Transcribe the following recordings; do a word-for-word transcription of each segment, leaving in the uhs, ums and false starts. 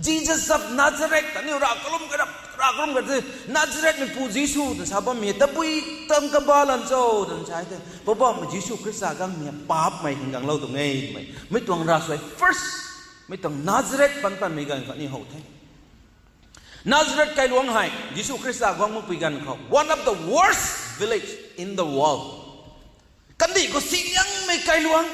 Jesus of Nazareth, aniu rav kalum ka rap, rav kalum ka the, Nazarethmei pu Jisu twna sa bammei tabui tang kaba lan cho twna sa the. Poubauhmei Jisu Khrista gangmei paapmei hyn ganglou tuang e twmei, mi tuang ravsuai first, mi tuang Nazareth pan tanmei ganv kha ni how the. Nazareth kailuangc hei Jisu Khrista guang makpui ganv khou one of the worst village in the world. Kandih khou siliangmei kailuangc,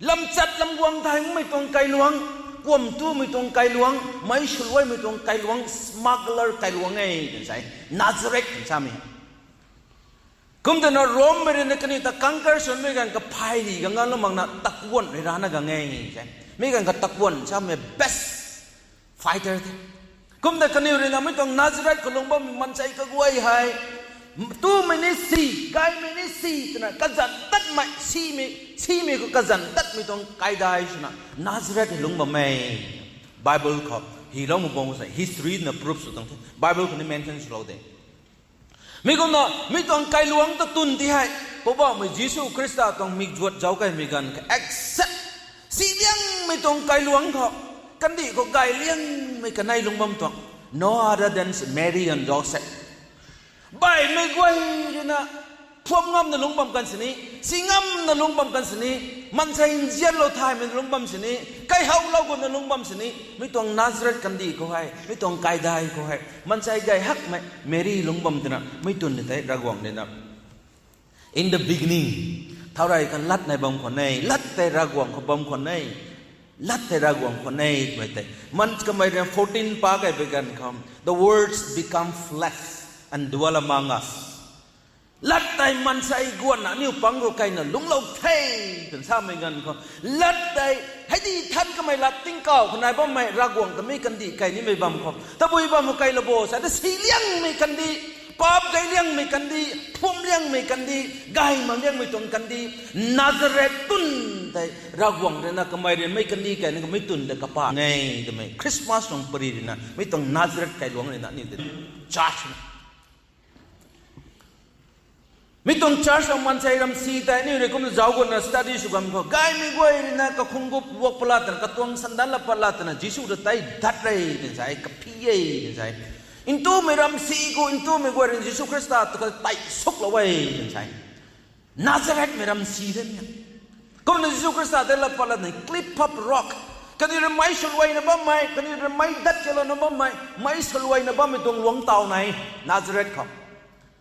lamchat lam guang thaymei tuang kailuangc, kuam tumei tuang kailuangc, meic swluaimei tuang kailuangc, smuggler kailuangc e twna sa e, Nazareth twna samei. Kum twna Rommei rui na kaniw ta conquer swmei ganv kaphay ri gang ganglou makna takuanh rui rana gang e. Mi ganv kha takuanh samei best fighter the. Kum ta kaniw rui na mi tuang Nazareth khou lungc bammei maansei kaguay hei, tumei ni si, gaymei ni si twna kazanc tatmei, simei, simei khou kazanc tatmei tuang kaidai swna Nazareth hei lungc bam e. Bible khou hyloumei bang sa history na proof sw tuang the. Bible khou ni mention swlou de. Mi kumna mi tuang kailuangc ta twn ti hei, Poubauhmei Jisu Khrista tuang mikzuat zauc kaimei ganv kha accept, siliangmei tuang kailuangc khou, kandih khou gay liangmei kanei lungc bam tuang, no other than Mary and Joseph. Baihmei guay rui na, phuam ngamna lungc bam kan sini, si ngamna lungc bam kan sini, maansei nzianlou thaymei lungc bam sini, kaihowlou gutna lungc bam sini, mi tuang Nazareth kandih khou hei, mi tuang kaidai khou hei maansei gay hakmei Mary lungc bam twna mi twn ni tei Ravguangc rui na, in the beginning, thau rey kha lat nei bam khwan e, lat tei Ravguangc khou bam khwan e, lat tei Ravguangc khwan e twmei tei, man kamei rui fourteen pa kaibi ganv khou, the words become flesh and dwell among us. Lat tei maansei guanna aniu pang khou kaina lungclou the, twna samei ganv khou, lat tei, hei di than kamei lat tingkauh khou nai bammei Ravguangc ta mi kandih kai nimei bam khou tabui bam khou kailou bo sa ta siliangmei kandih, paap gay liangmei kandih, phuam liangmei kandih, gay mak liangmei tuang kandih, Nazareth twn tei Ravguangc rui na kamei rui mei kandih kai ni kamei twn tei kapa e twmei Christmas tuang pary rui na mi tuang Nazareth kailuangc rui na aniu tei church na mi tuang church khou maansei ram si tei aniu rui kumna zauc gutna study sw ganv khou, gaymei guay rui na kakhung gup vuak pat la twna, katuang sandal la pat la twna Jisu ta tei dat re twna sa e, kaphi e twna sa e. Ntumei ram si khou ntumei guay rui na Jisu Khrista ta tei suklou e twna sa e. Nazarethmei ram si the mi. Kumna Jisu Khrista tei lat pat la twna cliff of rock, kaniw rui meic swluaina bammei, kaniw rui meic dat kalouna bammei, meic swluaina bammei tuang luangc taw nai, Nazareth khou.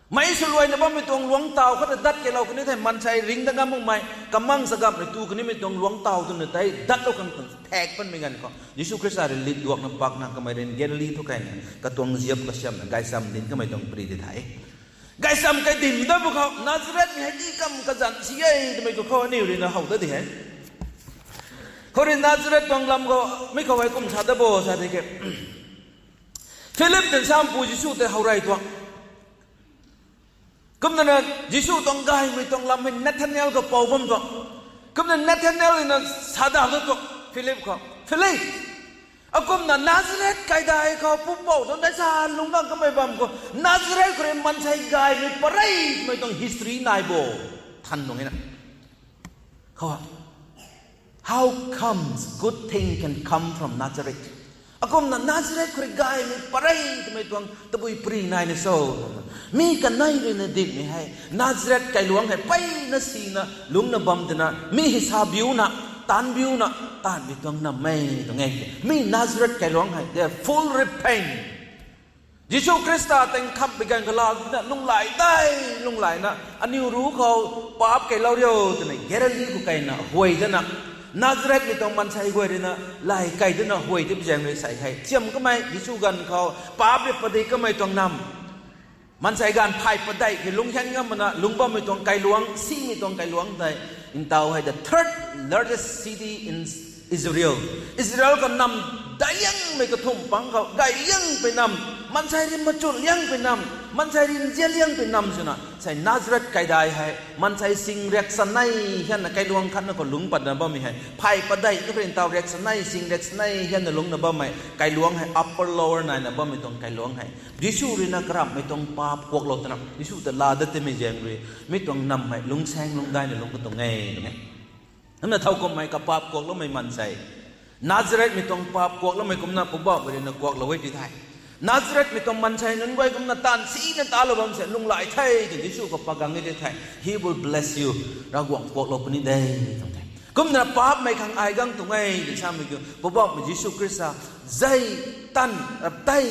Meic swluaina bammei tuang luangc taw khou ta dat kalou kani thei maansei ringh dat ngam makmei, kamang sa gammei tu kanimei tuang luangc taw twna tei datlou khang tuang thak panmei ganv khou Jisu Khrista rui lit duakna pakna kamei rui Galili thu kaina katuang ziap kasiamna gaychamv dinc kamei tuang pary di the. Gaychamv kai dinc dat bu khou Nazarethmei hei di kam kazanc si e twmei khou aniu rui na how dat di he. Khou rui Nazareth tuang lam khou mi khou hei kum sa dat bo sa di ke. Philip twna sampu Jisu tei how rey tuang. Kumna na Jisu tuang gaymei tuang lam hei Nathanael khou pou bam tuang. Kumna Nathanael rui na sa dat tuang Philip khou, Philip, akumna Nazareth kaidai khou pupouc tuang daisan lungc bam kamei bam khou Nazareth khou rui maansei gaymei pareymei tuang history nai bo? Than tuang e na. Khou, how comes good thing can come from Nazareth? Akumna Nazareth khou rui gaymei parey twmei tuang tabui pary nai na cho? Mi kanei rui na dinmei hei Nazareth kailuangc hei mpeyna sina lungcna bam twna mi hei sa biuna, taanv biuna, taanvmei tuang nam e tuang e. Mi Nazareth kailuangc hei they full repent. Jisu Khrista tei nkhamhpui ganv kha laa dina lunghlaic tei lunghlaicna aniu ruc khou paap keylou riu twna Galili khou kaina huay dana, Nazarethmei tuang maansei guay rui na lay key dana huay tei zaeng rui sei hei chiam kamei Jisu ganv khou paap rui padik kamei tuang nam, maansei ganv phay padeih hei lungcthau ngam makna lungc bammei tuang kailuangc, simei tuang kailuangc tei ntaw hei the third largest city in Israel. Israel khou nam daic liangmei kathumh pang khou gay liangpui nam, maansei rui machun liangpui nam, maansei rui nzian liangpui nam swna sei Nazareth kaidai hei maansei sing riak sanei hianna kailuangc khatna khou lungc patna bammei hei phay padeih tu khou rui ntaw riak sanei sing riak sanei hianna lungcna bammei kailuangc hei upper lower naina bammei tuang kailuangc hei Jisu rui na karamhmei tuang paap kuaklou twna Jisu ta laa dat timei zaeng rui mi tuang nam hei lungcsaeng lungcdaina lungc katuang e tuang e. Kumna thowkumhmei kapaap kuakloumei maansei Nazarethmei tuang paap kuakloumei kumna Poubauhmei rui na kuaklou e ti the. Nazarethmei tuang maansei nunc guay kumna taanv sina talou bam se lunghlaic the twna Jisu khou pagang e ti the. He will bless you. Ravguangc kuaklou puni de, tuang the. Kumna paapmei khang ai gang tuang e twna samei kiu Poubauhmei Jisu Khrista zei tan, tei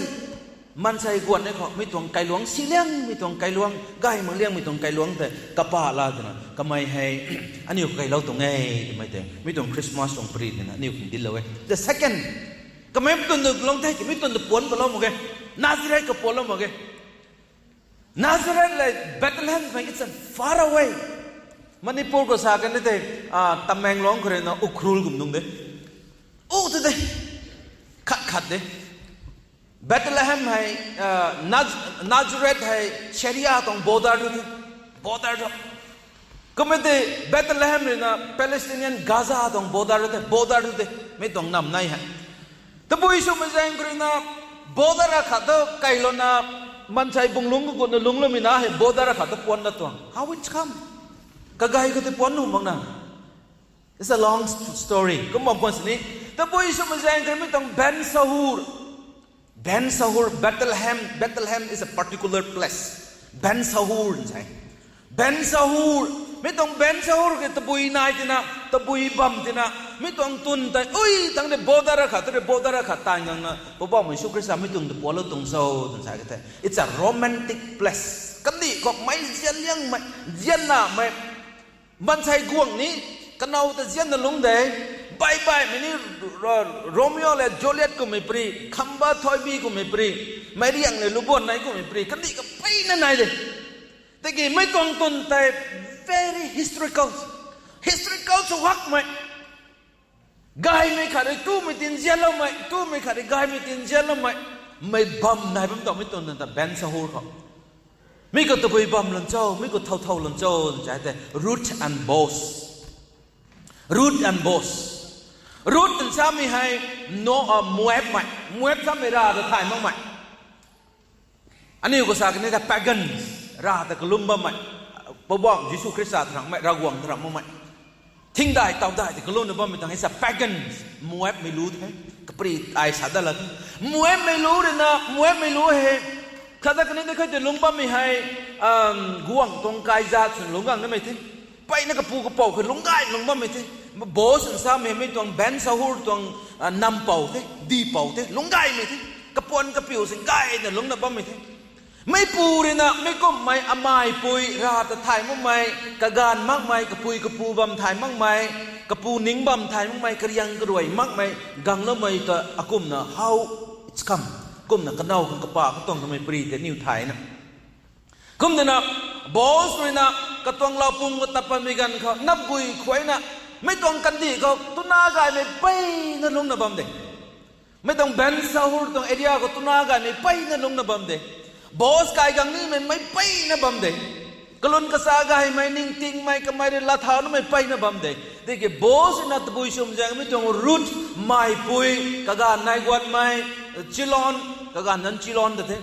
maansei guan e khou mi tuang kailuangc, si liangmei tuang kailuangc, gay mak liangmei tuang kailuangc tei kapa la twna kamei hei aniu kailou tuang e twmei tei mi tuang Christmas tuang pary twna aniu khang dinclou e. The second, kamei mi tuang ta lung the, mi tuang ta puanc palou mak ge. Nazareth khou puanlou mak ge. Nazareth le Bethlehem khou it's a far away. Manipur khou sa kan tei, Tamenglong khou rui na Ukhrul kum nung de. U tu de. Khat khat de. Bethlehem hei, Naz-, Nazareth hei Syria tuang border tu de. Border tu. Kumna tei Bethlehem rui na Palestinian Gaza tuang border tu de. Border tu de. Mi tuang nam nai hei. Tabui swmei zaeng khou rui na border akhat tu kailouna maansei bung lungc khou gutna lungcloumei na hei border akhat tu puanc na tuang. How it's come? Kagay khou tei puanc nuh mak na. It's a long st-, story. Kum bam khwan sini. Tabui swmei zaeng khou rui mi tuang Ben Sahur. Ben Sahur, Bethlehem. Bethlehem is a particular place. Ben Sahur nsei. Ben Sahur. Mi tuang Ben Sahur ke tabui nai tina, tabui bam tina. Mi tuang twn tei, ui, tang de border akhat, tu de border akhat tan gangna Poubauhmei Jisu Khrista mi tuang ta puanlou tuang cho, tuang sa ka the. It's a romantic place. Kandih khou mei zian liangmei, zian namei. Maansei guang ni, kanow ta zianna lungc de, baih baihmei ni, Ro-, Romeo le Juliet kummei pary, Khamba Thoibi kummei pary, Meiriang le Lubuan nei kummei pary, kandih kapeyna nai de. Tiki mei tuang twn tei very historical. Historical sw hakmei. Gaymei khat rui tumei tin zianloumei, tumei khat rui gaymei tin zianloumei, mei bam nai bam tuang mi tuang ta Ben Sahur khou. Mi khou tabui bam lun cho, mi khou thow thow lun cho, zai tei Ruth and Boaz. Ruth and Boaz. Ruth nsamei hei, no, Moabmei. Moab samei rav ta thay makmei. Aniu khou sa kan ta pagans, rav ta kalum bammei. Poubauh Jisu Khrista tharamhmei, Ravguangc tharamh makmei. Thingdai, tawdai ta kalumna bammei tang hei sa pagans, Moabmei lu the. Kapri ai sa dat la the. Moabmei lu rui na, Moabmei lu hei. Khat ta kani de khat tei lungc bammei hei, guangc tuang kaizat swna lungc gang namei the. Peyna kapu kapouc khou lungc gay lungc bammei the. Boaz nsamei mei tuang Ben Sahur tuang, nampouc the, dihpouc the, lungc gaymei the. Kapuan kapiu sin gayna lungcna bammei the. Meipu rui na, mei kumhmei amaipui, rav ta thay makmei, kaganv makmei, kapui kapu bam thay makmei, kapu ning bam thay makmei, kariang karuai makmei, gangloumei ta akumna how it's come. Kumna kanow khang kapa katuang kamei pary tei niw thayna. Kum dina, Boaz rui na, katuang laupung khou tat patmei ganv khou, napgui khuayna, mei tuang kandih khou, twna gaymei peyna lungcna bam de. Mei tuang Ben Sahur tuang area khou twna gaymei peyna lungcna bam de. Boaz kai gang nimei mei peyna bam de. Kalun kasa gaymei, ningtingmei, kamei rui lathaunamei peyna bam de. Tiki Boaz na tabui swmei zaeng mei tuang Ruth, maipui, kaganv nai guatmei, Chilion, kaganv zanc Chilion ta the.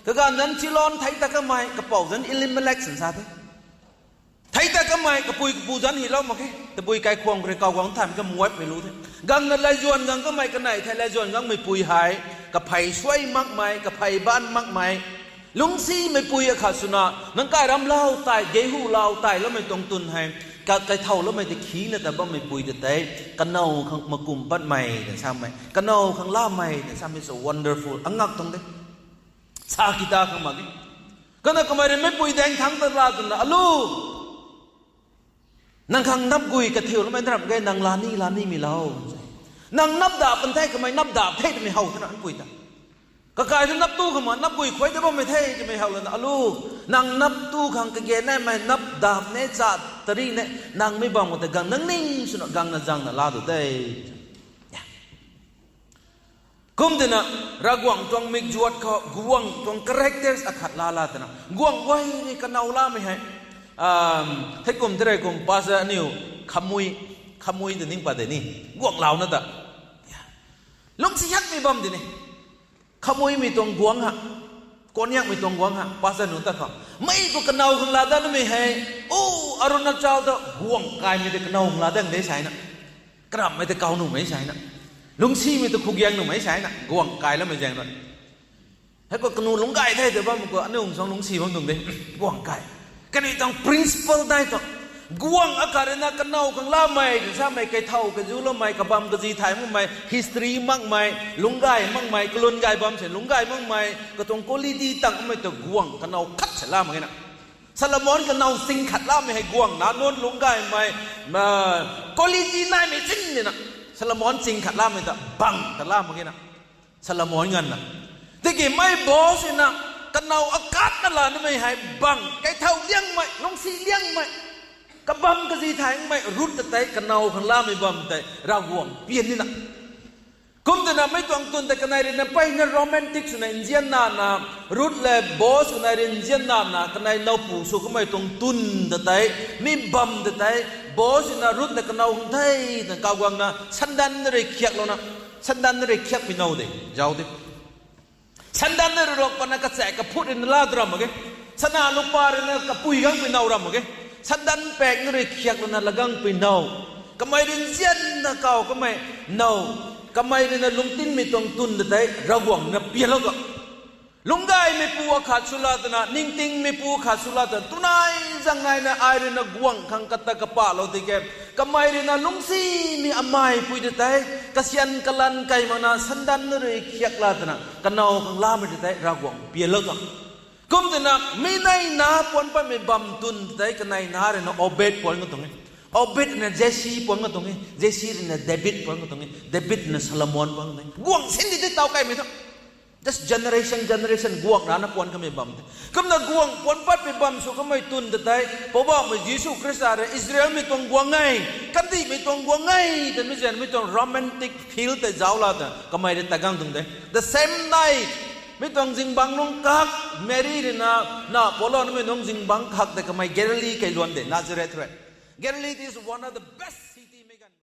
Kaganv zanc Chilion thei ta kamei, kapouc zanc Elimelek sin sa the. Thei ta kamei, kapui kapu zanc hylou mak khe, tabui kaikhwang khou rui kaw guang thaymei ka Moabmei lu the. Gangna laizuan gang kamei kanei thei laizuan gangmeipui hei, kaphey suai makmei, kaphey ban makmei. Lungcsimeipui akhat swna, nang kai ram lau tei, geihu lau tei, loumei tuang twn hei, ka-, kaithouloumei ta khina ta bammeipui ta tei, kanow khang makum patmei, na samei, kanow khang lamei, na samei so wonderful, angak tuang de. Sa kita khang mak e. Kana kamei rui meipui daeng thangc ta la twna, alu. Nang khang napgui kathiu lamei na ramh ge, nang lani, lanimei lau. Nang nap dap kan the, kamei nap dap the twmei how thena npui ta. Kakai thu nap tu khang ma, napgui khuay ta bammei the twmei how lana, alu. Nang nap tu khang kage naimei nap dap ne, cha tari ne, nang mei bam khou ta gang nang ning swna gangna zangna la tu de. Kum twna, Ravguangc tuang mikzuat khou, guangc tuang characters akhat laa la twna. Guangc guay ni kanow lamei hei. Theikum tei rei kum pastor aniu, khamui, khamui ta ning pat de ni. Guangc launa ta. Lungcsi hakmei bam di ni. Khamuimei tuang guangc ha. Konyakmei tuang guangc ha. Pastor nunc ta khou. Mei khou kanow khang laa dat namei hei. O, Arunachal ta guangc kaimei tei kanow khang laa dat de saina. Karamhmei tei kaw nuhmei saina. Lungcsimei tu khougiang nuhmei sa na guang kai lamei zaeng rui. Hei khou kanu lungc gay the tei bam khou aniu suang lungcsi bam tuang de. Guang kai. Kaniw tuang principle dai tuang. Guang akhat rui na kanow khang lamei twna samei, kaithow kazuloumei, kabam kazi thay makmei, history makmei, lungc gay makmei, kalun gay bam si lungc gay makmei, katuang quality tang makmei tu guang kanow khat si la mak ge na. Solomon kanow ching khat lamei hei guang na nunc lungc gaymei, quality naimei ching ni na. Solomon ching khat lamei ta bang ta la mak ge na. Solomon nganvna. Tiki mei Boaz na kanow akhat na lanamei hei bang, kaithow liangmei, lungcsi liangmei, kabam kazi thaymei Ruth ta tei kanow khang lamei bam tei Ravguangc pian ni na. Kum twna mei tuang tun tei kanei rui na mpeyna romantic swna nzian nana, Ruth le Boaz kanei rui nzian nana, kanei nowpu sw kamei tuang tun ta tei, mi bam ta tei, Boaz na Ruth na kanow hung the twna kaw guangna sandan na rui khiaklouna, sandan na rui khiakpui now de, zauc de. Sandan na rui rok patna kachaek kaphut rui na la tu ram mak ge. Sana lupa rui na kapui gangpui now ram mak ge. Sandan paek na rui khiaklouna lagangpui now. Kamei rui nzianna kaw kamei now. Kamei rui na lungtingmei tuang tun ta tei Ravguangc na pianlou tuang. Lungc gaymeipu akhat sw la twna, ningtingmeipu akhat sw la twna, tunai zang naina ai rui na guang khang kata kapahlou tiki, kamei rui na lungcsimei ameipui ta tei, kasian kalan kai makna sandan na rui khiak la twna, kanow khang lamei ta tei Ravguangc pianlou tuang. Kum twna, mi nei na puan patmei bam tun ta tei kanei na rui na Obed puan ka tuang e. Obed rui na Jesse puan ka tuang e. Jesse rui na David puan ka tuang e. David rui na Solomon puan ka tuang e. Guang sin di tei taw kaimei thu. Just generation, generation guang rana puan kamei bam the. Kumna guang puan patmei bam sw kamei tun ta tei, Poubauhmei Jisu Khrista rui Israelmei tuang guang e, kandihmei tuang guang e, twmei zanmei tuang romantic feel tei zauc la ta kamei rui ta gang tuang de. The same night, mi tuang zingbangc nungc kak, Mary rui na, na paloumei nungc zingbangc kak tei kamei Galilee kei luan de, Nazareth rui. Galilee is one of the best